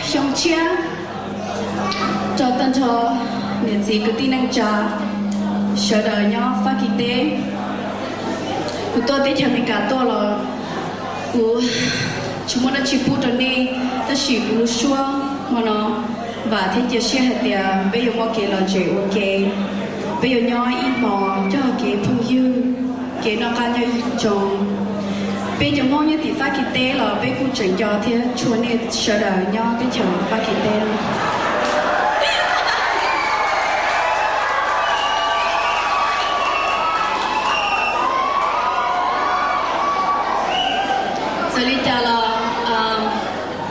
Xyoo tshiab rau tag nrho niam txiv kwv tij neej tsa sawv daws nyob Fab Kis teb. Kuv tuaj teb chaws Amelikas tuaj los kuv tsis muaj dab tsi pub rau nej, tab sis kuv lub suab hmo no vam thiab cia siab hais tias peb yuav muaj kev lom zem ua ke, peb yuav nyob ib hmos coj kev phooj ywg, kev noj qab nyob zoo. Peb cov Hmoob nyob tim Fab Kis teb los peb kuj tseem nco thiab tshua nej sawv daws nyob teb chaws Fab Kis teb. Txawm li cas los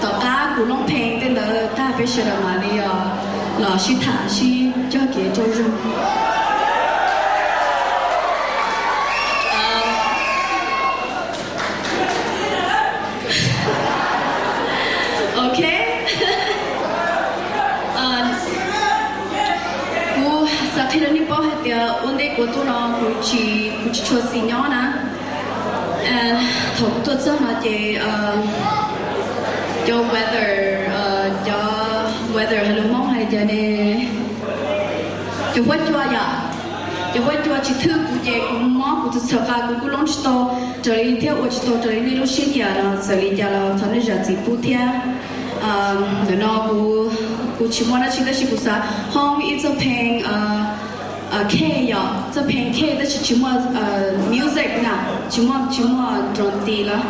tom qab kuv looj pheej tej ntawd tag peb sawv daws mam li los sib tham sib cog kev rau zoo. Ok. Kuv xav qhia rau nej paub hais tias ua ntej kuv tuaj no kuv tsis, kuv tsis tshua xis nyob na. Thaum kuv tuaj txog no ces cov weather, cov weather hais lus Hmoob hais tias ne, cov huab cua yom, cov huab cua tsis thwj kuv ces kuv mob kuv txhawm qa kuv kuj loob tsis tau raws li thiab ua tsis tau raws li nej lub siab nyiam no. Txawm li cas los thov nej zam txim pub thiab. Ntawm no kuv tsis muaj dab tsi tab sis kuv xav hoob ib txoj pheej khej yom, txoj pheej khej tab sis tsis muaj music na, tsis muaj, tsis muaj nroo ti lawm.